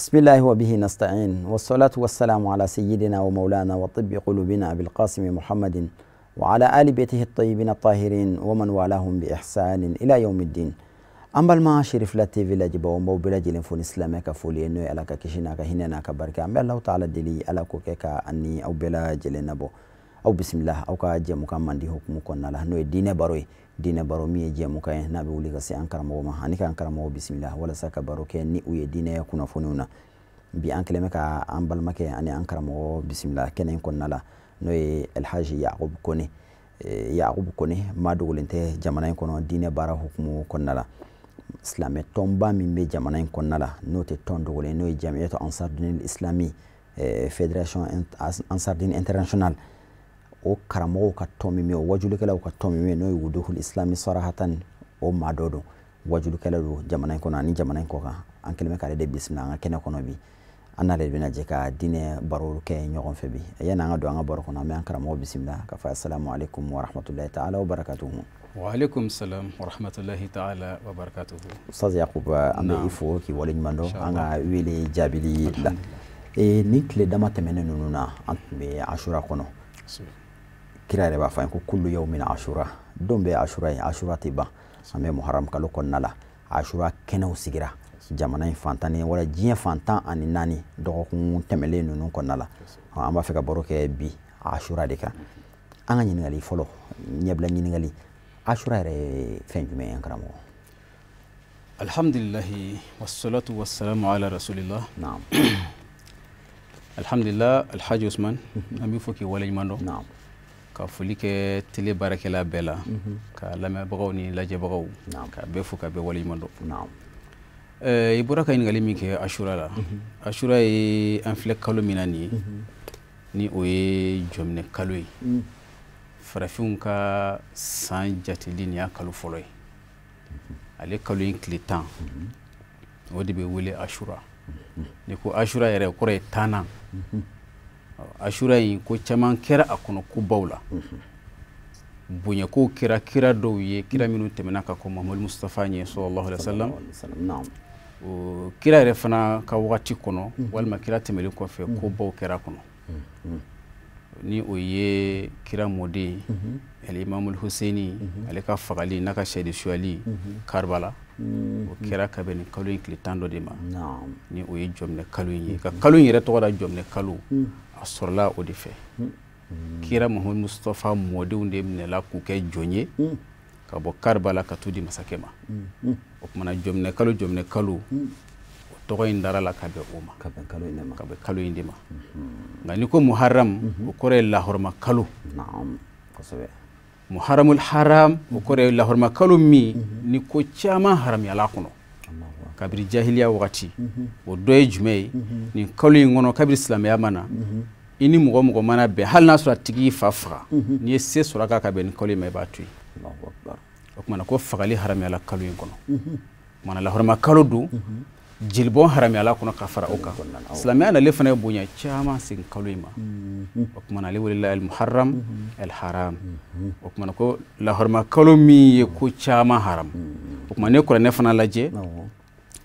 بسم الله وبه نستعين والصلاة والسلام على سيدنا ومولانا وطب قلوبنا أبي القاسم محمد وعلى آل بيته الطيبين الطاهرين ومن والاهم بإحسان إلى يوم الدين. An balima Cherifla TV lajɛbaw, n b'aw bɛɛ lajɛlen fo ni silamɛ ka foli ye, n'o ye Ala ka kisi n'a ka hinɛ n'a ka barika. An bɛ Alahu taala deli, Ala k'o kɛ ka ani aw bɛɛ lajɛlen nabɔ. Aw bisimila aw ka jɛmukan mandi hukumu kɔnɔna la, n'o ye diinɛ baro ye. Diinɛ baro min ye jɛmukan ye n'a bɛ wuli ka se an karamɔgɔ ma, ani k'an karamɔgɔ bisimila walasa ka baro kɛ ni u ye diinɛ kunnafoniw na. Bi an kɛlen bɛ ka an balimakɛ ani an karamɔgɔ bisimila kɛnɛ in kɔnɔna la, n'o ye Alhaji Yakubu Kone. Yakubu Kone maa dogolen tɛ jamana in kɔnɔ diinɛ baara hukumu kɔnɔna la. Silamɛ tɔnba min bɛ jamana in kɔnɔna la, n'o tɛ tɔn dogolen, n'o ye Jamiyatu Ansardine Islami, Fédération Ansardine International, o karamɔgɔw ka tɔn min bɛ, o wajulikɛlaw ka tɔn min bɛ, n'o ye Wuduhul Islami Sarahatan, o maa dɔ don, wajulikɛla don jamana in kɔnɔ ani jamana in kɔ kan. An kɛlen bɛ k'ale de bisimila an ka kɛnɛ kɔnɔ bi. An n'ale de bɛna jɛ ka diinɛ baro kɛ ɲɔgɔn fɛ bi. Yanni an ka don an ka baro kɔnɔ, an bɛ an karamɔgɔ bisimila ka fɔ asalamu aleykum wa rahmatulahi taala wa barakatuhu. Wa aleykum salam wa rahmatulahi taala wa barakatuhu. Ustaz Yakubu, an bɛ i fo k'i waleɲuman dɔn an ka wele jaabili la. Nin tile dama tɛmɛnen ninnu na, an tun bɛ Ashura kɔnɔ. Kira yɛrɛ b'a fɔ an ye ko kullu yawmin Ashura, don bɛɛ Ashura ye, Ashura tɛ ban. An bɛ Muharram kalo kɔnɔna la, Ashura kɛnɛw sigira jamana in fan tan ni wala diɲɛ fan 14 dɔgɔkun tɛmɛlen ninnu kɔnɔna la. An b'a fɛ ka baro kɛ bi Ashura de kan. An ka ɲininkali fɔlɔ, ɲɛbila ɲininkali, Ashura yɛrɛ ye fɛn jumɛn ye an karamɔgɔ? Alhamdulilahi wassalatu wassalamu ala rasulillah. Naam. Alhamdulillah, Alhaji Usman, an b'i fo k'i waleɲuman dɔn. Naam. Ka foli kɛ télé baarakɛla bɛɛ la, ka lamɛnbagaw ni lajɛbagaw, ka bɛɛ fo ka bɛɛ waleɲuman dɔn. Naam. I bɔra ka ɲininkali min kɛ Ashura la, Ashura ye an filɛ kalo min na nin ye, ni o ye jɔminɛ kalo ye. Farafinw ka san jateli nin y'a kalo fɔlɔ ye. Ale kalo in tile 10, o de bɛ wele Ashura. Ni ko Ashura yɛrɛ, o kɔrɔ ye tannan. Ashura in, ko caman kɛra a kɔnɔ kobaw la. Bonyakow kɛra kira dɔw ye, kira minnu tɛmɛna ka kɔn Muhamadu Mustafa ɲɛ sallallahu alaihi wasallam. O kira yɛrɛ fana ka wagati kɔnɔ, walima kira tɛmɛlen kɔfɛ, kobaw kɛra a kɔnɔ. Ni o ye kira mɔden Alimamul Husseini, ale ka fagali n'a ka sɛdi suyali Karbala, o kɛra ka bɛn nin kalo in tile 10 dɔ de ma. Ni o ye jɔminɛ kalo in ye. Ka kalo in yɛrɛ tɔgɔ da jɔminɛ kalo, a sɔrɔla o de fɛ. Kira Muhamadu Mustafa mɔdenw de minɛla k'u kɛ jɔn ye ka bɔ Karbala ka t'u di masakɛ ma. O kumana jɔminɛ kalo, jɔminɛ kalo, o tɔgɔ in dara la ka bɛn o ma. Ka bɛn kalo in de ma. Ka bɛn kalo in de ma. Nka n'i ko Muharram, o kɔrɔ ye lahɔrɔma kalo. Naam, kosɛbɛ. Muharramul haram, o kɔrɔ ye lahɔrɔma kalo min ni ko caman haramuyala kɔnɔ. Kabiri jahiliya wagati, o dɔ ye jumɛn ye? Nin kalo in kɔnɔ, kabiri silamɛya ma na, i ni mɔgɔ mɔgɔ mana bɛn, hali n'a sɔrɔ a tigi y'i fa faga, n'i ye se sɔrɔ a kan ka bɛn nin kalo in ma, i b'a to yen. O kumana ko fagali haramuyala kalo in kɔnɔ. O kumana lahɔrɔma kalo don, jelibɔn haramuyala kɔnɔ ka fara o kan. Silamɛya nalen fana ye bonya caman segin kalo in ma. O kumana ale welela al-Muharram al-Haram. O kumana ko lahɔrɔma kalo min ye ko caman haram. O kumana ne kuranɛ fana lajɛ,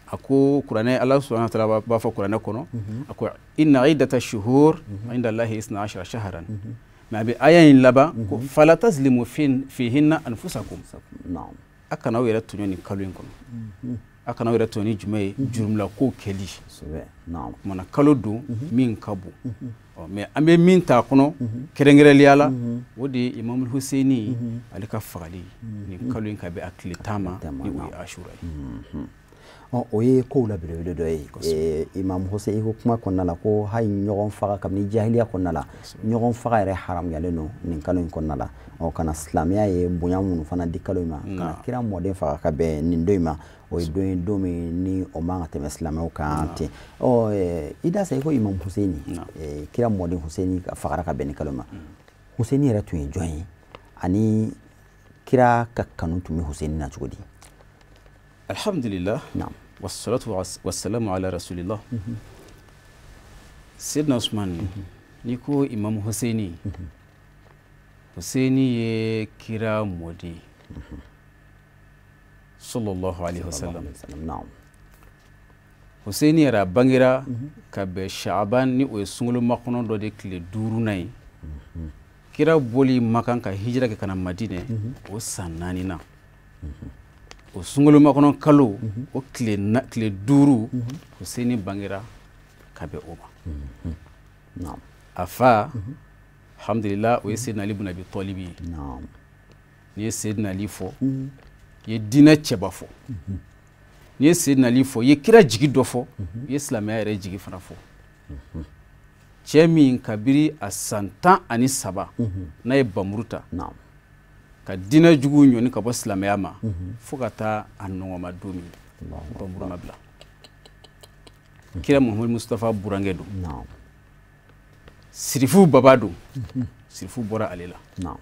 a ko kuranɛ, Ala subhanahu wa ta'ala b'a fɔ kuranɛ kɔnɔ, a ko inna iddata shuhur inda Allahi isna ashara shahran. Mais a bɛ aya in laban ko fala tazlimu fihinna anfusakum. A kana aw yɛrɛ tɔɲɔ nin kalo in kɔnɔ. A kana aw yɛrɛ tɔɲɔ ni jumɛn ye? Jurumula ko kɛli. O kumana kalo don min ka bon. Mais an bɛ min ta a kɔnɔ kɛrɛnkɛrɛnnenya la, o de ye Imam Husseini ale ka fagali nin kalo in ka bɛn a tile 10 ma, ni o ye Ashura ye. O ye kow la belebele dɔ ye. Imam Hussein, i ko kuma kɔnɔna la ko hali ɲɔgɔn faga kabini jahiliya kɔnɔna la, ɲɔgɔn faga yɛrɛ haramuyalen don nin kalo in kɔnɔna la. Ka na silamɛya ye bonya minnu fana di kalo in ma, ka na kira mɔden faga ka bɛn nin don in ma, o ye don ye, don min ni o man ka tɛmɛ silamɛw kan ten. I da sa i ko Imam Hussein, kira mɔden Hussein fagara ka bɛn nin kalo in ma. Hussein yɛrɛ tun ye jɔn ye, ani kira ka kanu tun bɛ Hussein na cogo di? Alhamdulillah. Naam. Wassalatu wassalamu ala rasulillah. Sidna Usman, n'i ko Imam Husseini, Husseini ye kira mɔden sallallahu alaihi wasallam. Naam. Husseini yɛrɛ a bangera ka bɛn Shaaban ni o ye sunkalo makɔnɔ dɔ de tile 5nan ye. Kira bɔli Makan ka hijira kɛ ka na Madinɛ o san 4nan. O sunkalo makɔnɔ kalo o tile 5 Husseini bangera ka bɛn o ma. A fa alhamdulillah o ye Seydina Ali ibn Abi Talib ye. N'i ye Seydina Ali fɔ i ye diinɛ cɛba fɔ. N'i ye Seydina Ali fɔ i ye kira jigi dɔ fɔ, i ye silamɛya yɛrɛ jigi fana fɔ. Cɛ min kabiri a san 13 n'a ye bamuru ta ka diinɛ juguw ɲɔni ka bɔ silamɛya ma fo ka taa a nɔgɔma don min bamuru ma bila. Kira Muhammad Mustafa burankɛ don. Sirifu baba don. Sirifu bɔra ale la.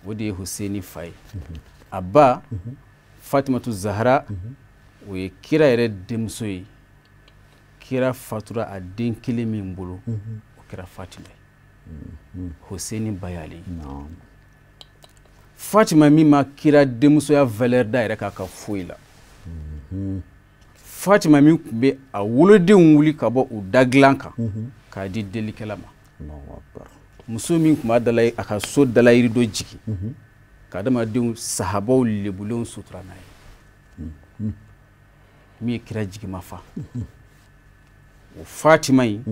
O de ye Husseini fa ye. A ba Fatimatu Zahra o ye kira yɛrɛ denmuso ye. Kira fatura a den kelen min bolo o kɛra Fatima ye. Husseini ba y'ale ye. Fatima min ma kira denmusoya valeur da yɛrɛ k'a ka foyi la. Fatima min tun bɛ a wolodenw wuli ka bɔ u da dilan kan k'a di delikɛla ma. Muso min tun b'a dala a ka so dalayiri dɔ jigin ka adamadenw sahabaw lebulenw sutura n'a ye. Min ye kira jigima fa. O Fatima in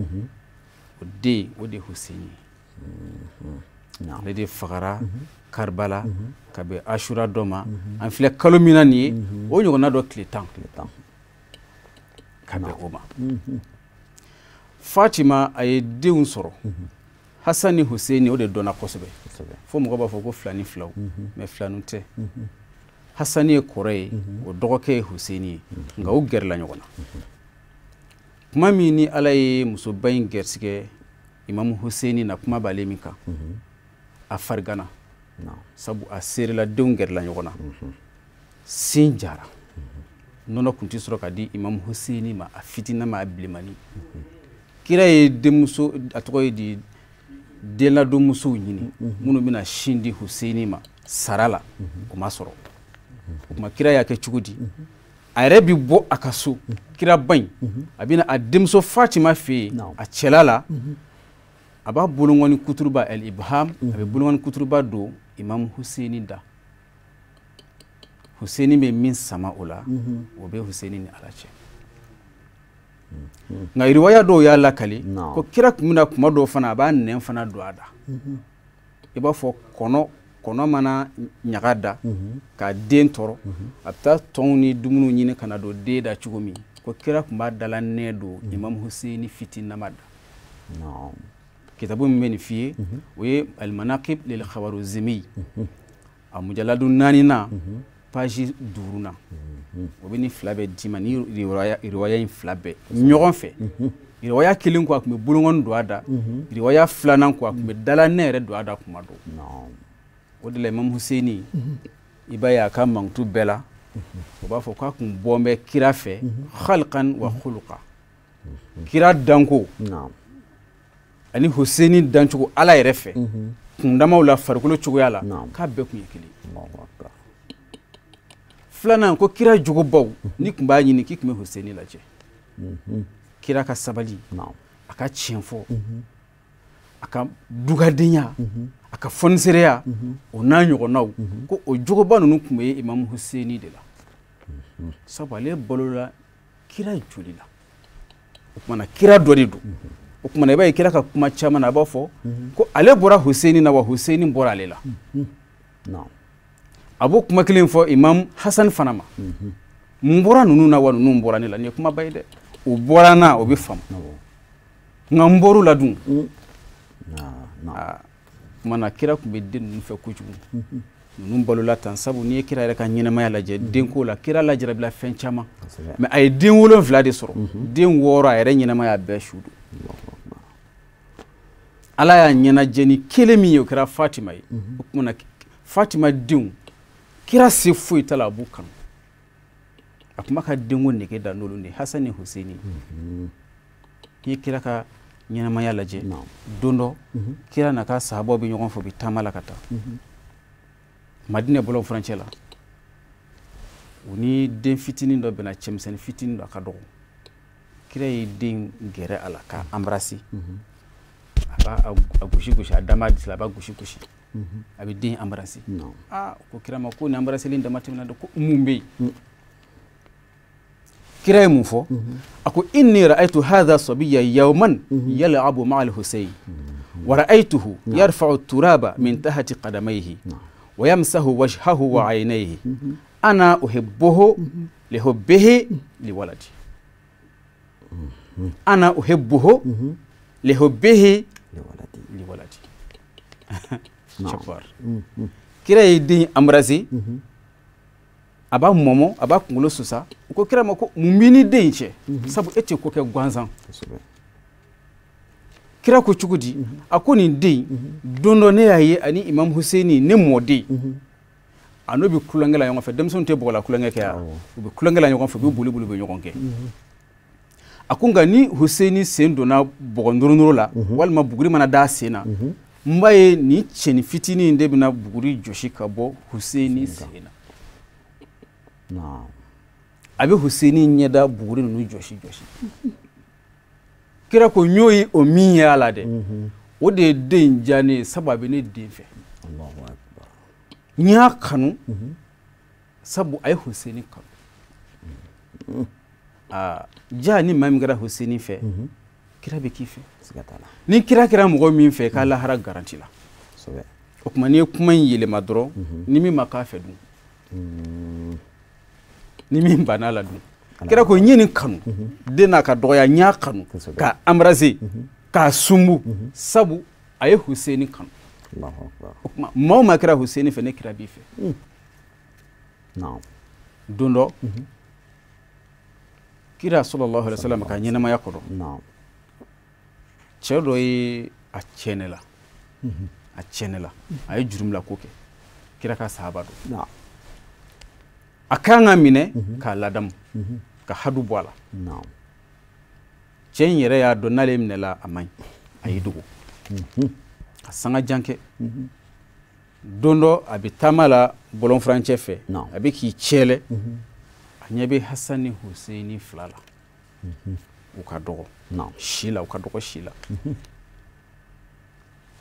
o den o de ye Husseini ye. Ale de fagara Karbala ka bɛn Ashura dɔ ma. An filɛ kalo min na nin ye o ɲɔgɔnna dɔ tile 10 ka bɛn o ma. Fatima a ye denw sɔrɔ. Hassan ni Husseini o de dɔnna kosɛbɛ. Fo mɔgɔ b'a fɔ ko filani filaw mais filaniw tɛ. Hassan ye kɔrɔ ye, o dɔgɔkɛ ye Husseini ye, nka u gɛrɛla ɲɔgɔn na. Kuma min ni Ala ye musoba in gɛrisigɛ Imam Husseini na kuma b'ale min kan, a farigana sabu a seerela denw gɛrɛla ɲɔgɔn na. Sin jara. Nɔnɔ tun tɛ sɔrɔ ka di Imam Husseini ma, a fitinin ma, a bilenmani. Kira ye denmuso a tɔgɔ ye di denladonmusow ɲini minnu bɛna sin di Husseini ma sara la, o ma sɔrɔ. O tuma kira y'a kɛ cogo di? A yɛrɛ bi bɔ a ka so, kiraba in a bɛna a denmuso Fatima fɛ yen a cɛla la, a b'a bolonkɔni kuturuba el ibham, a bɛ bolonkɔni kuturuba don Imam Husseini da. Husseini bɛ min sama o la, o bɛ Husseini ni Ala cɛ. Nka riwaya dɔw y'a lakali ko kira tun bɛna kuma dɔw fana a b'a nɛn fana don a da. I b'a fɔ kɔnɔ mana ɲaga da k'a den tɔɔrɔ, a bɛ taa tɔnw ni dumuniw ɲini ka na don den da cogo min, ko kira tun b'a dala nɛ don Imam Husseini fitininama da. Kitabu min bɛ nin f'i ye o ye Al-Manaqib lil Khawarizmi, a mujaladu 4nan page 5nan. O bɛ nin fila bɛɛ d'i ma, ni riwaya in fila bɛɛ ɲɔgɔn fɛ. Riwaya kelen ko a tun bɛ bolonkɔni don a da, riwaya filanan ko a tun bɛ dala nɛ yɛrɛ don a da kuma dɔ. O de la Imam Husseini i b'a ye a ka mankutu bɛɛ la, o b'a fɔ k'a tun bɔn bɛ kira fɛ khalqan wa khuluqa. Kira danko ani Husseini dancogo Ala yɛrɛ fɛ kundamaw la farikolo cogoya la k'a bɛɛ tun ye kelen. Filanan ko kira jogobaw ni tun b'a ɲini k'i tun bɛ Husseini lajɛ. Kira ka sabali, a ka tiɲɛ fɔ, a ka dugadenya, a ka fɔnisereya, o n'a ɲɔgɔnnaw, ko o jogoba ninnu tun bɛ Imam Husseini de la. Sabu ale balola kira joli la. O tuma na kira dɔ de don. O tuma na i b'a ye kira ka kuma caman na a b'a fɔ ko ale bɔra Husseini na wa Husseini bɔra ale la. A b'o kuma kelen fɔ Imam Hassan fana ma. Mun bɔra ninnu na wa ninnu bɔra ne la, nin ye kumaba ye dɛ. O bɔra n na o bɛ faamu, nka n bɔr'u la dun. Tuma na kira tun bɛ den ninnu fɛ kojugu. Ninnu balola tan sabu n'i ye kira yɛrɛ ka ɲɛnamaya lajɛ denko la, kira lajarabila fɛn caman. Mais a ye den 7 de sɔrɔ, den 6 a yɛrɛ ɲɛnamaya bɛɛ su don. Ala y'a ɲɛnajɛ ni kelen min ye o kɛra Fatima ye. O tuma na Fatima denw kira se foyi t'a la a b'u kanu. A tun b'a ka denko nege da n'olu de ye, Hassan ni Husseini. N'i ye kira ka ɲɛnamaya lajɛ, don dɔ kira n'a ka sahabaw bɛ ɲɔgɔn fɛ, u bɛ taama la ka taa Madinɛ bɔlɔn furancɛ la, u ni den fitinin dɔ bɛnna, cɛmisɛnnin fitinin dɔ a ka dɔgɔ. Kira ye den gɛrɛ a la k'a embrasser. A b'a a gosi gosi, a dama disi la, a b'a gosi gosi, a bɛ den embrasser. Aa, ko kira ma ko nin embrasser dama tɛmɛna dɛ, ko mun bɛ yen? Kira ye mun fɔ? A ko inni ra'aytu hadha sabiyya yawman yal'abu ma'a al-Husayn wa ra'aytuhu yarfa'u at-turaba min tahti qadamayhi wa yamsahu wajhahu wa 'aynayhi, ana uhibbuhu lihubbihi liwaladi. Ana uhibbuhu lihubbihi liwaladi. Chabar. Kira ye den embrasser, a b'a mɔmɔ, a b'a kunkolo susa. U ko kira ma ko mun b'i ni den in cɛ? Sabu e tɛ ko kɛ gansan. Kira ko cogo di? A ko nin den, don dɔ ne y'a ye ani Imam Husseini, ne mɔden, a n'o bɛ kulonkɛ la ɲɔgɔn fɛ. Denmisɛnninw tɛ bɔgɔla kulonkɛ kɛ yan, u bɛ kulonkɛ la ɲɔgɔn fɛ, u bɛ boli boli, u bɛ ɲɔgɔn kɛ. A ko nka ni Husseini sen donna bɔgɔ nɔrɔ la, walima buguri mana d'a sen na, n b'a ye nin cɛnin fitinin in de bɛna buguri jɔsi ka bɔ Husseini sen na. A bɛ Husseini ɲɛda buguri ninnu jɔsi jɔsi. Kira ko n y'o ye o min ye a la dɛ, o de ye den in diya ne ye, sabu a bɛ ne den fɛ. N y'a kanu sabu a ye Husseini kanu. Aa, ja ni maa min kɛra Husseini fɛ, kira bɛ k'i fɛ. Ni kira kɛra mɔgɔ min fɛ, k'a lahara garanti la. O tuma n'i ye kuma in yɛlɛma dɔrɔn, ni min ma k'a fɛ dun, ni min banna la dun. Kira ko n ye nin kanu, den n'a ka dɔgɔya, n y'a kanu k'a embrasser, k'a sunbu, sabu a ye Husseini kanu. O tuma maa o maa kɛra Husseini fɛ, ne kira b'i fɛ. Don dɔ kira sallallahu alaihi wasallam ka ɲɛnamaya kɔnɔ, cɛ dɔ ye a cɛnɛ la, a cɛnɛ la, a ye jurumila ko kɛ. Kira ka sahaba don, a kan ka minɛ k'a ladamu, ka hadu bɔ a la. Cɛ in yɛrɛ y'a dɔn n'ale minɛla a man ɲi, a y'i dogo ka sanga jan kɛ. Don dɔ a bɛ taama la bɔlɔn furancɛ fɛ, a bɛ k'i cɛlɛ, a ɲɛ bɛ Hasan ni Husseini fila la. U ka dɔgɔ si la, u ka dɔgɔ si la.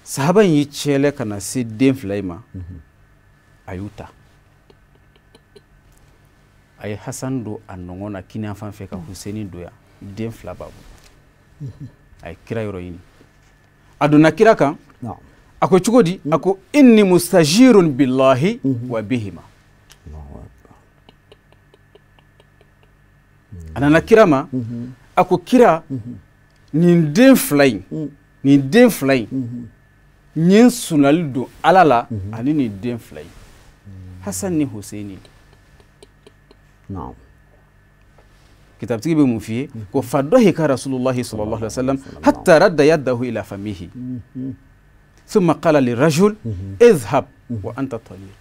Sahaba in y'i cɛlɛ ka na se den fila in ma, a y'u ta. A ye Hasan don a nɔngɔn na kinin fan fɛ, ka Husseini don yan, den fila b'a bolo. A ye kira yɔrɔ ɲini, a donna kira kan. A ko cogo di? A ko inni mustajirun billahi wa bihima. A nana kira ma, a ko kira, nin den fila in, nin den fila in, n ye n sunnali don Ala la ani nin den fila in, Hasan ni Husseini. Kitabtigi bɛ mun f'i ye? Ko fadahika Rasulullahi sallallahu alaihi wasallam hatta radda yadahu ila famihi, thumma qala lirajul idhhab wa anta taliq.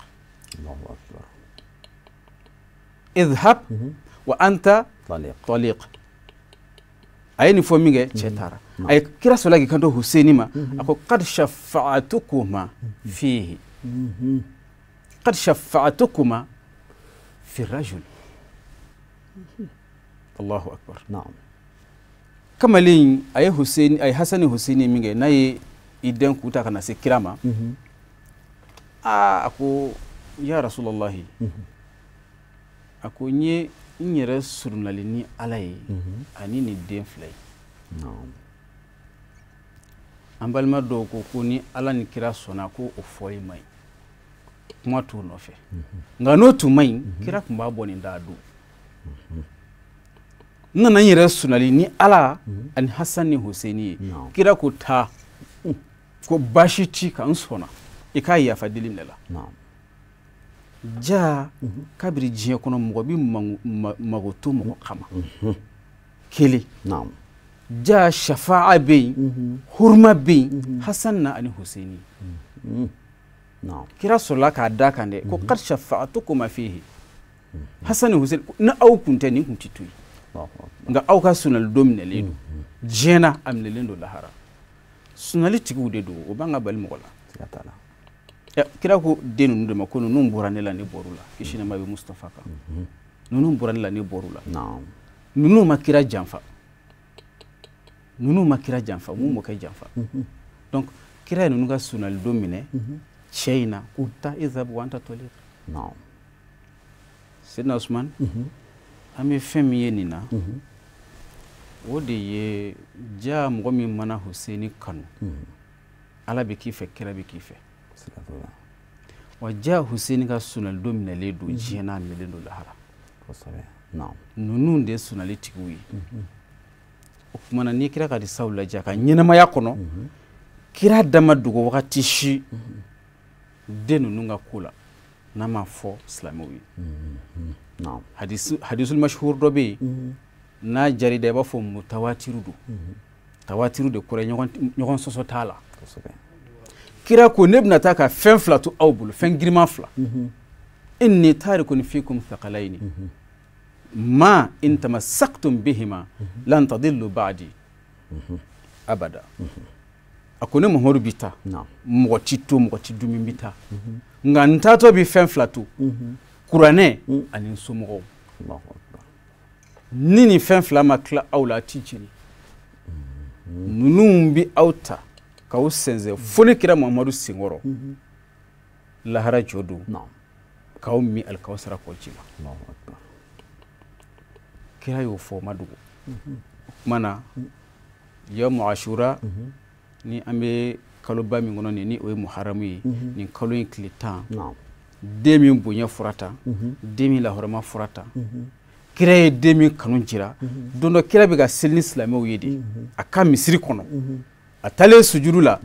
Idhhab wa anta taliq. A ye nin fɔ min kɛ, cɛ taara. A ye kira sɔrɔla k'i kanto Husseini ma, a ko qad shafa'atukuma fihi, qad shafa'atukuma fi rajul. Allahu akbar. Kamalen a ye Husseini, a ye Hasan ni Husseini min kɛ, n'a ye i den k'u ta ka na se kira ma, aa, a ko ya Rasulallahi, a ko n ye n yɛrɛ surunali ni Ala ye ani nin den fila ye. An balima dɔw ko ko ni Ala ni kira sɔnna ko o fɔli man ɲi, kuma t'o nɔfɛ. Nka n'o tun man ɲi, kira tun b'a bɔ nin da don. N nana n yɛrɛ sunali ni Ala ani Hasan ni Husseini ye. Kira ko taa, ko baasi t'i kan, n sɔnna i k'a yafa deli minɛ la. Ja kabiri diɲɛ kɔnɔ mɔgɔ bɛ mago to mɔgɔ kama. Kelen, ja shafa'a bɛ yen, huruma bɛ yen, Hasan na ani Husseini. Kira sɔrɔla k'a da kan dɛ, ko qad shafa'atukuma fihi. Hasan ni Husseini, ni aw kun tɛ nin kun tɛ to yen. Nka aw ka sunnali don minɛlen don diɲɛ na, a minɛlen don lahara. Sunnali tigiw de don, o b'an ka bali mɔgɔ la. Kira ko den ninnu de ma ko ninnu bɔra ne la, ne bɔr'u la. Kisi ni nɛɛma bɛ Mustafa kan. Ninnu bɔra ne la, ne bɔr'u la. Ninnu ma kira janfa. Ninnu ma kira janfa, m'u mɔkɛ janfa. Donc kira ye ninnu ka sunnalidon minɛ cɛ in na k'u ta izhab wa anta taliq. Seydina Usman, an bɛ fɛn min ye nin na, o de ye ja mɔgɔ min mana Husseini kanu, Ala bɛ k'i fɛ, kira bɛ k'i fɛ. Wa ja Husseini ka sunnalidon minɛlen don diɲɛ n'a minɛlen don lahara. Ninnu de ye sunnali tigiw ye. O tuma na n'i kira ka hadisaw lajɛ a ka ɲɛnamaya kɔnɔ, kira da ma dogo wagati si den ninnu ka ko la n'a ma fɔ silamɛw ye. Hadisul mashhur dɔ bɛ yen, n'a jar'i da i b'a fɔ mutawatiru don. Tawatiru de kɔrɔ ye ɲɔgɔn sɔsɔ t'a la. Kira ko ne bɛna taa ka fɛn fila to aw bolo, fɛn girinman fila. Inni tarikun fikum thaqalayni ma in tamassaktum bihima lan tadillu ba'di abada. A ko ne Muhammadu bi taa, mɔgɔ ti to, mɔgɔ ti dun min bi taa, nka n taatɔ bi fɛn fila to, kuranɛ ani n somɔgɔw. Ni nin fɛn fila ma tila aw la, a ti jeni. Ninnu bi aw ta k'aw sɛnsɛn fo ne kira Muhammadu senkɔrɔ lahara jɔ don, k'aw min alikawusara kɔ ji la. Kira y'o fɔ, o ma dogo. O tuma na yawmu ashura, ni an bɛ kaloba min kɔnɔ nin, ni o ye muharamu ye, nin kalo in tile 10, den min bonya fɔra tan, den min lahɔrɔma fɔra tan, kira ye den min kanu jira. Don dɔ kira bɛ ka seli ni silamɛw ye de a ka misiri kɔnɔ, a taalen sujuru la,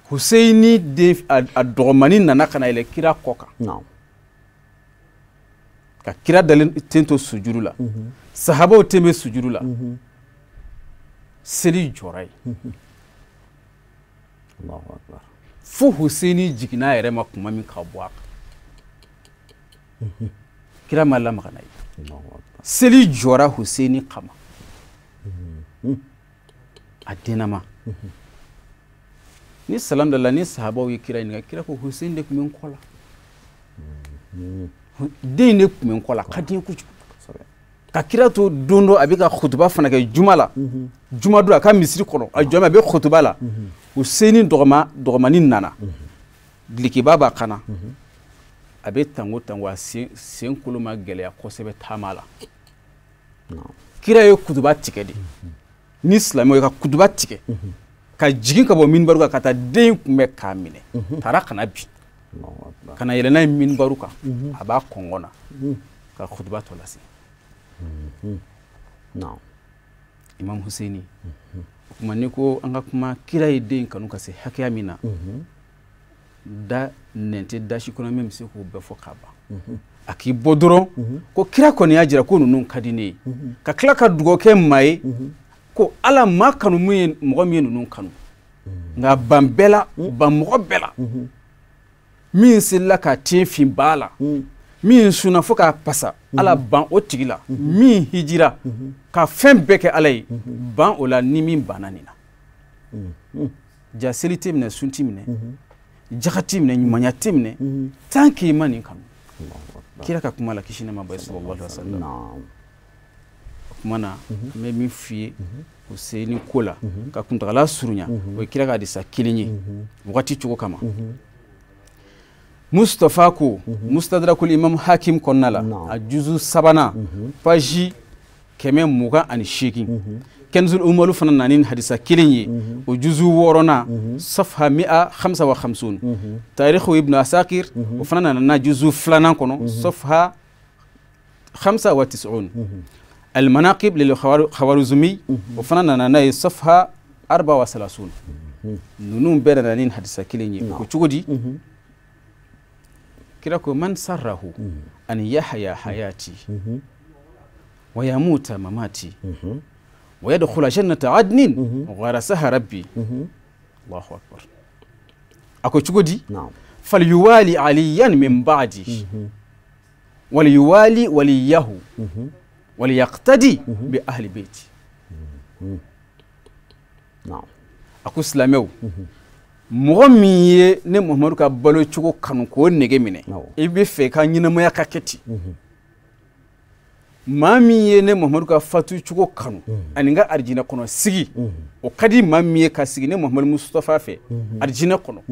Husseini den a dɔgɔmanin nana ka na yɛlɛ kira kɔ kan, ka kira dalen ten to sujuru la, sahabaw ten bɛ sujuru la, seli jɔra yen. Fo Husseini jiginna a yɛrɛ ma kuma min ka bɔ a kan, kira ma lamaga n'a ye. Seli jɔra Husseini kama, a dennama. Ni salam dala ni sahabaw ye kira ɲininka, kira ko Hussein de tun bɛ n kɔ la, den de tun bɛ n kɔ la, a ka di n ye kojugu. Ka kira to don dɔ a bɛ ka kutuba fana kɛ juma la, juma don a ka misiri kɔnɔ, a jɔn a bɛ kutuba la, Husseini dɔgɔmanin nana, dulokiba b'a kan na, a bɛ tango tango, a sen kolo ma gɛlɛya kosɛbɛ taama la. Kira ye kutuba tigɛ de, ni silamɛw ye ka kutuba tigɛ, ka jigin ka bɔ minbaru kan ka taa den kunbɛn k'a minɛ, taara ka na bin, ka na yɛlɛ n'a ye minbaru kan, a b'a kɔngɔ na ka kutuba tɔ lase. Imam Husseini, o tuma n'i ko an ka kuma kira ye den kanu ka se hakɛya min na, da nɛn tɛ da si kɔnɔ min bɛ se k'o bɛɛ fɔ k'a ban. A k'i bɔ dɔrɔn ko kira kɔni y'a jira ko ninnu ka di ne ye, ka tila ka dugawu kɛ maa ye ko Ala maa kanu min ye mɔgɔ min ye ninnu kanu, nka ban bɛɛ la, ban mɔgɔ bɛɛ la, min selila ka ten fin ba la, min sunna fo k'a pasa, Ala ban o tigi la, min hijira ka fɛn bɛɛ kɛ Ala ye, ban o la ni min banna nin na. Ja seli tɛ minɛ, sun tɛ minɛ, jaga tɛ minɛ, ɲumanya tɛ minɛ, tant que i ma nin kanu. Kira ka kuma la kisi ni nɛɛma b'a ye sallallahu alaihi wa sallam. O tuma na an bɛ min f'i ye Husseini ko la, ka kuntagala surunya, o ye kira ka hadisa kelen ye wagati cogo kama. Mustafa ko Mustadrakul Imam Hakim kɔnɔna la, a juzu sabanan, page 128, Kanzul Umaru fana nana ni hadisa kelen ye, o juzu wɔɔrɔnan, safha 155, Tarikhu Ibn Asakir o fana nana n'a juzu filanan kɔnɔ, safha 95, Al-Manaqib lil Khawarizmi o fana nana n'a ye safha 34. Ninnu bɛɛ nana ni hadisa kelen ye. O cogo di? Kira ko man sarrahu an yahya hayati wa yamuta mamati wa yadkhula jannata adnin gharasaha rabbi. Allahu akbar. A ko cogo di? Falyuwali aliyan min ba'di wal yuwali waliyahu wal yaqtadi bi ahli baiti. A ko silamɛw, mɔgɔ min ye ne Muhammadu ka balo cogo kanu k'o nege minɛ, i bɛ fɛ i ka ɲɛnamaya ka kɛ ten, Maa min ye ne Muhamadu ka fatu cogo kanu ani n ka arijinɛ kɔnɔ sigi, o ka di maa min ye ka sigi ne Muhamadu Mustafa fɛ arijinɛ kɔnɔ.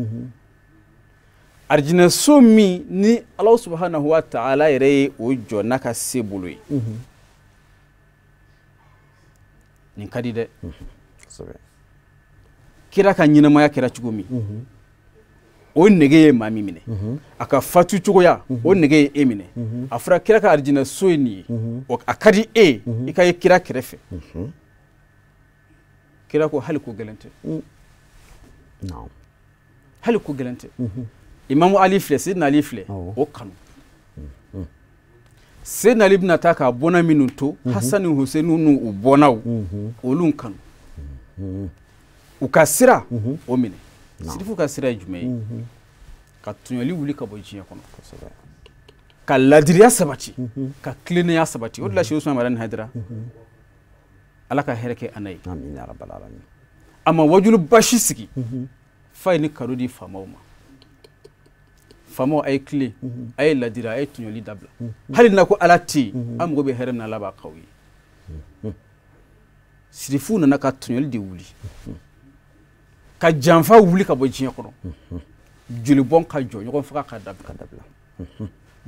Arijinɛ so min ni Ala subahanahu wa ta'ala yɛrɛ ye o jɔ n'a ka se bolo ye. Nin ka di dɛ. Kira ka ɲɛnamaya kɛra cogo min, o nege ye maa min minɛ, a ka fatu cogoya o nege ye e minɛ. A fɔra kira ka arijinɛ so ye nin ye, a ka di e i ka ye kira kɛrɛfɛ. Kira ko hali ko gɛlɛn tɛ. Hali ko gɛlɛn tɛ. Imamu Ali filɛ, Seydina Ali filɛ, o kanu. Seydina Ali bɛna taa k'a bɔnna minnu to, Hasan ni Hussein n'u u bɔnnaw, olu kanu. U ka sira o minɛ. Sirifu ka sira ye jumɛn ye? Ka tɔɲɔli wuli ka bɔ diɲɛ kɔnɔ, ka ladiriya sabati, ka tilennenya sabati. O de la Seku Usumani Madani Hayidara, Ala ka hɛrɛ kɛ an n'a ye. A ma wajulu basi sigi f'a ye ni kado di faamaw ma. Faamaw a ye tilen, a ye ladiriya, a ye tɔɲɔli dabila. Hali n'a ko Ala tɛ yen, an mago bɛ hɛrɛ min na, Ala b'a k'aw ye. Sirifu nana ka tɔɲɔli de wuli, ka janfa wuli ka bɔ diɲɛ kɔnɔ, jolibɔn ka jɔ, ɲɔgɔn faga ka dabila,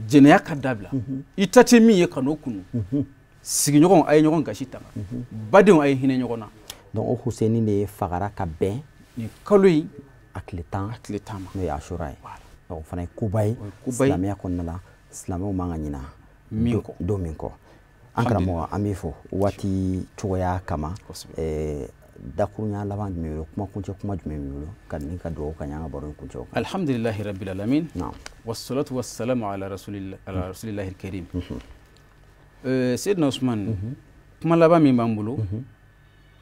jɛnɛya ka dabila, i ta tɛ min ye ka n'o kunu, sigiɲɔgɔnw a ye ɲɔgɔn gasi tanga, badenw a ye hinɛ ɲɔgɔn na. Donc o Hussein de fagara ka bɛn nin kalo in a tile 10, a tile 10 ma, n'o ye Ashura ye. Donc o fana ye koba ye silamɛya kɔnɔna la, silamɛw man ka ɲina min kɔ, don min kɔ. An karamɔgɔ, an b'i fo waati cogoya kama. Dakurunya laban jumɛn b'i bolo, kuma kuncɛ kuma jumɛn b'i bolo ka ni ka dugawu ka ɲɛ an ka baro in kuncɛ o kan? Alhamdulilahi rabbil alamin, wassalatu wassalamu ala rasulillah, ala rasulillahi alkarim. Seydina Usman, kuma laban min b'an bolo,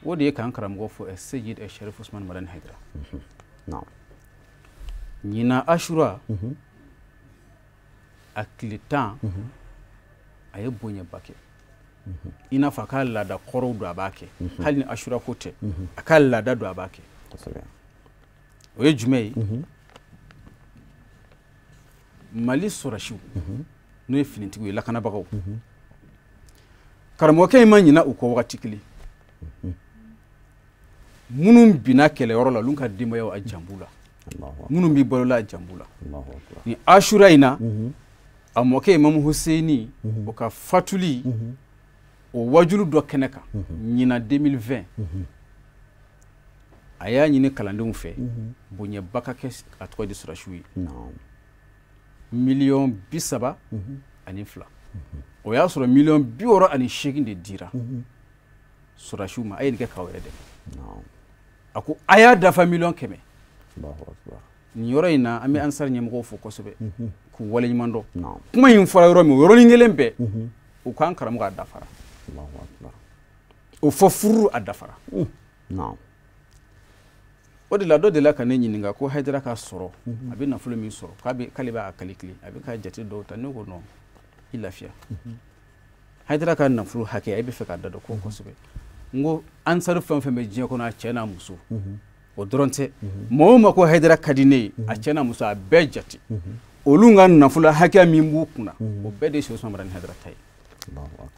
o de ye k'an karamɔgɔ fo Seyid Sharif Usman Madani Hayidara. Ɲinan Ashura a tile 10, a ye bonyaba kɛ. I n'a fɔ a ka laada kɔrɔw don a b'a kɛ, hali ni Ashura ko tɛ, a ka laada don a b'a kɛ. O ye jumɛn ye? Mali sɔrɔsiw n'o ye finitigiw ye, lakanabagaw, karamɔgɔkɛ in ma ɲina u kɔ wagati kelen. Minnu binna kɛlɛyɔrɔ la, olu ka denbayaw a jan b'u la, minnu b'i balo la a jan b'u la. Ni Ashura in na, a mɔkɛ Imamu Husseini o ka fatuli o wajulu dɔ kɛnɛ kan ɲinan 2020, a y'a ɲini kalandenw fɛ bonyaba ka kɛ a tɔgɔ di sɔrɔsiw ye, 32 miliyɔn. O y'a sɔrɔ 68 miliyɔn de dira sɔrɔsiw ma. A ye nin kɛ k'aw yɛrɛ dɛmɛ. A ko a y'a dafa 100 miliyɔn. Nin yɔrɔ in na, an bɛ Ansar ɲɛmɔgɔw fo kosɛbɛ k'u waleɲuman dɔn. Kuma in fɔra yɔrɔ min, o yɔrɔnin kelen bɛɛ, u k'an karamɔgɔ a dafara. O fɔ furu a dafara. O de la dɔ delila ka ne ɲininka ko Hayidara ka sɔrɔ, a bɛ nafolo min sɔrɔ, k'ale b'a calculer, a bɛ ka jate dɔw ta. Ne ko non, i lafiya. Hayidara ka nafolo hakɛ, e bɛ fɛ k'a da dɔn ko kosɛbɛ. N ko Ansar fɛn o fɛn bɛ diɲɛ kɔnɔ, a cɛ n'a muso, o dɔrɔn tɛ. Maa o maa ko Hayidara ka di ne ye, a cɛ n'a muso, a bɛɛ jate. Olu ka nafolo hakɛ min b'u kunna, o bɛɛ de ye Seku Usumani Madani Hayidara ta ye.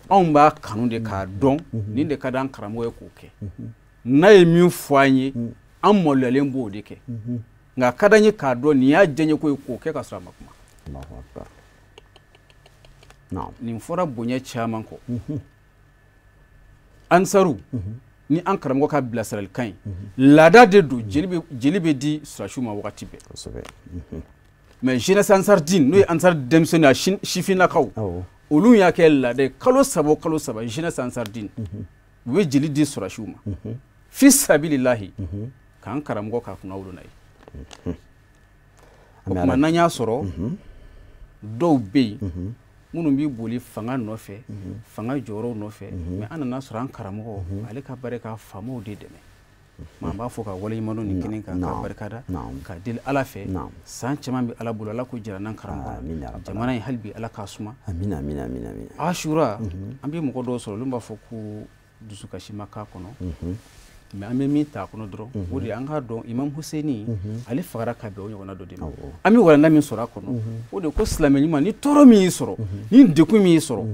Anw b'a kanu de k'a dɔn, nin de ka d'an karamɔgɔ ye k'o kɛ. N'a ye min fɔ an ye, an maloyalen b'o de kɛ. Nka a ka d'an ye k'a dɔn nin y'a diyaɲɛ ko ye k'o kɛ ka sɔrɔ a ma kuma. Nin fɔra bonya caman kɔ. Ansaru ni an karamɔgɔ ka bilasiralikan ye, laada de don, jeli bɛ di sɔrɔsiw ma wagati bɛɛ. Mais jeunesse Ansardine, n'o ye Ansar denmisɛnnin a sifinnakaw, olu y'a kɛ laada ye kalo 3 o kalo 3, jeunesse Ansardine u bɛ jeli di sɔrɔsiw ma fi sabililahi, k'an karamɔgɔ k'a kunna wolo n'a ye. O tuma n'an y'a sɔrɔ dɔw bɛ yen minnu b'i boli fanga nɔfɛ, fanga jɔyɔrɔw nɔfɛ, mais an nana sɔrɔ an karamɔgɔ ale ka baara ka faamaw de dɛmɛ. An b'a fɔ ka waleɲuman dɔn nin kɛnɛ kan, ka barikada, ka deli Ala fɛ. San caman bɛ Ala bolo, Ala k'o jira n'an karamɔgɔ. Jamana in hali bi Ala k'a suma. Ashura, an bɛ mɔgɔ dɔw sɔrɔ olu b'a fɔ ko dusukasi ma k'a kɔnɔ, mais an bɛ min t'a kɔnɔ dɔrɔn, o de ye an k'a dɔn Imam Husseini ale fagara ka bɛn o ɲɔgɔnna dɔ de ma. An bɛ walanda min sɔrɔ a kɔnɔ, o de ko silamɛ ɲuman, ni tɔɔrɔ min y'i sɔrɔ, ni degun min y'i sɔrɔ,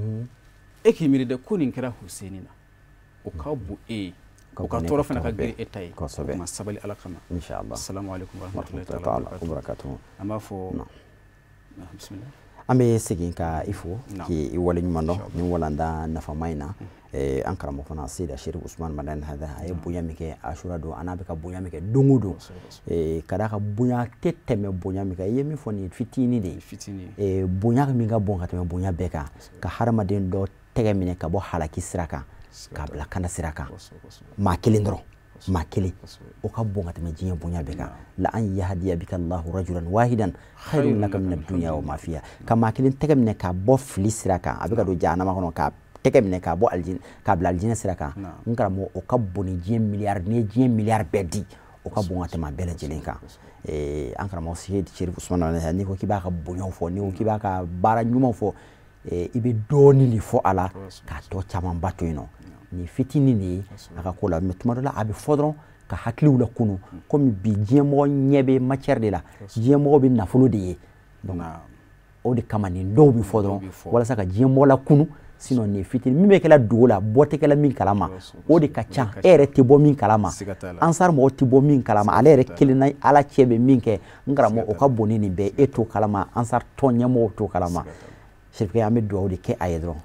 E k'i miiri dɛ ko nin kɛra Huseni na o ka bon e ye o ka tɔɔrɔ fana ka girin e ta ye o ma sabali Ala kama inshallah. Assalamu alaikum warahmatullahi ta'ala wabarakatuh. An b'a fɔ bismillah an bɛ segin ka i fo k'i waleɲuman dɔn ni walanda nafama in na. An karamɔgɔ fana Seyida Cherif Ousmane Madani Haidara a ye bonya min kɛ Ashura don a n'a bɛ ka bonya min kɛ don o don ka d'a ka bonya tɛ tɛmɛ bonya min kan i ye min fɔ nin ye fitinin de ye bonya min ka bon ka tɛmɛ bonya bɛɛ kan ka hadamaden dɔ tɛgɛ minɛ ka bɔ halaki sira kan k'a bila kanda sira kan maa kelen dɔrɔn maa kelen o ka bon ka tɛmɛ diɲɛ bonya bɛɛ kan la an yahdiya bika Allahu rajulan wahidan khairun laka min ad-dunya wa ma fiha ka maa kelen tɛgɛ minɛ ka bɔ fili sira kan a bɛ ka don jahanama kɔnɔ ka tɛgɛ minɛ ka bɔ alijinɛ k'a bila alijinɛ sira kan n karamɔgɔ o ka bon ni diɲɛ miliyari n'i ye diɲɛ miliyari bɛɛ di o ka bon ka tɛmɛ a bɛɛ lajɛlen kan. An karamɔgɔ Seyidi Cherif Ousmane Madani Haidara n'i ko k'i b'a ka bonyaw fɔ n'i ko k'i b'a ka baara ɲumanw fɔ i bɛ dɔɔnin de fɔ a la k'a tɔ camanba to yen nɔ nin fitinin de ye a ka ko la mais tuma dɔ la a bɛ fɔ dɔrɔn ka hakiliw lakunu komi bi diɲɛmɔgɔ ɲɛ bɛ matière de la diɲɛmɔgɔ bɛ nafolo de ye donc o de kama nin dɔw bɛ fɔ dɔrɔn walasa ka diɲɛmɔgɔ lakunu sinon nin fitinin min bɛ kɛla dogo la bɔ tɛ kɛla min kalama o de ka ca e yɛrɛ tɛ bɔ min kalama Ansar mɔgɔ tɛ bɔ min kalama ale yɛrɛ kelen na Ala cɛ bɛ min kɛ n karamɔgɔ o ka bon ni nin bɛɛ e t'o kalama Ansar tɔn ɲɛmɔgɔw t'o kalama. Cherifkɛ an bɛ dugawu de kɛ a ye dɔrɔn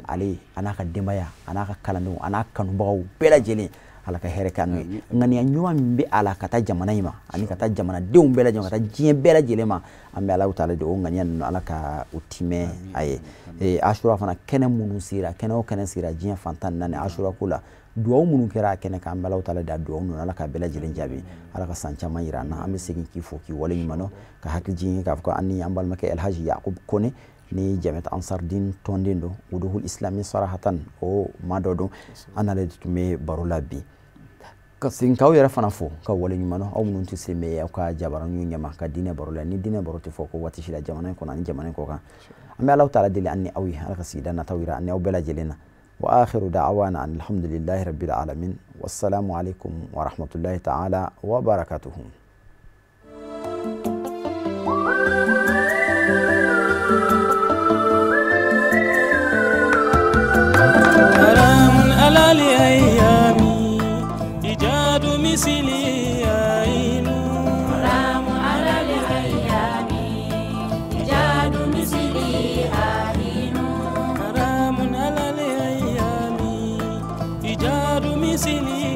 ale a n'a ka denbaya a n'a ka kalandenw a n'a kanubagaw bɛɛ lajɛlen Ala ka hɛrɛ k'an n'o ye ŋaniya ɲuman min bɛ a la ka taa jamana in ma ani ka taa jamanadenw bɛɛ lajɛlen ka taa diɲɛ bɛɛ lajɛlen ma an bɛ Alahu taala de o ŋaniya ninnu Ala ka o timɛ a ye. Ashura fana kɛnɛ minnu sera kɛnɛ o kɛnɛ sera diɲɛ fan 14 Ashura ko la duwawu minnu kɛra a kɛnɛ kan an bɛ Alahu taala de a duwawu ninnu Ala ka bɛɛ lajɛlen jaabi Ala ka san caman yira an na. An bɛ segin k'i fo k'i waleɲuman dɔn ka hakili jigin k'a fɔ ko an ni an balimakɛ Elhaji Yakub Kone ni Jamiat Ansar Din tɔnden don Wuduhul Islami sarahatan o maa dɔ don an n'ale de tun bɛ baro la bi ka segin k'aw yɛrɛ fana fo ka waleɲuman dɔn aw minnu tɛ se mɛ aw ka jabaraninw ɲɛma ka diinɛ baro la ni diinɛ baro tɛ fɔ ko waati si la jamana in kɔnɔ ani jamana in kɔ kan an bɛ Alahu taala deli an ni aw ye Ala ka sigida nataw yira an ni aw bɛɛ lajɛlen na. Wa akhiru da'wana alhamdulillahi rabbil alamin wassalamu alaikum wa rahmatullahi ta'ala wa barakatuhu. على الأيام إيجاد مثلي عين حرام على الأيام إيجاد مثلي عين حرام على الأيام إيجاد مثلي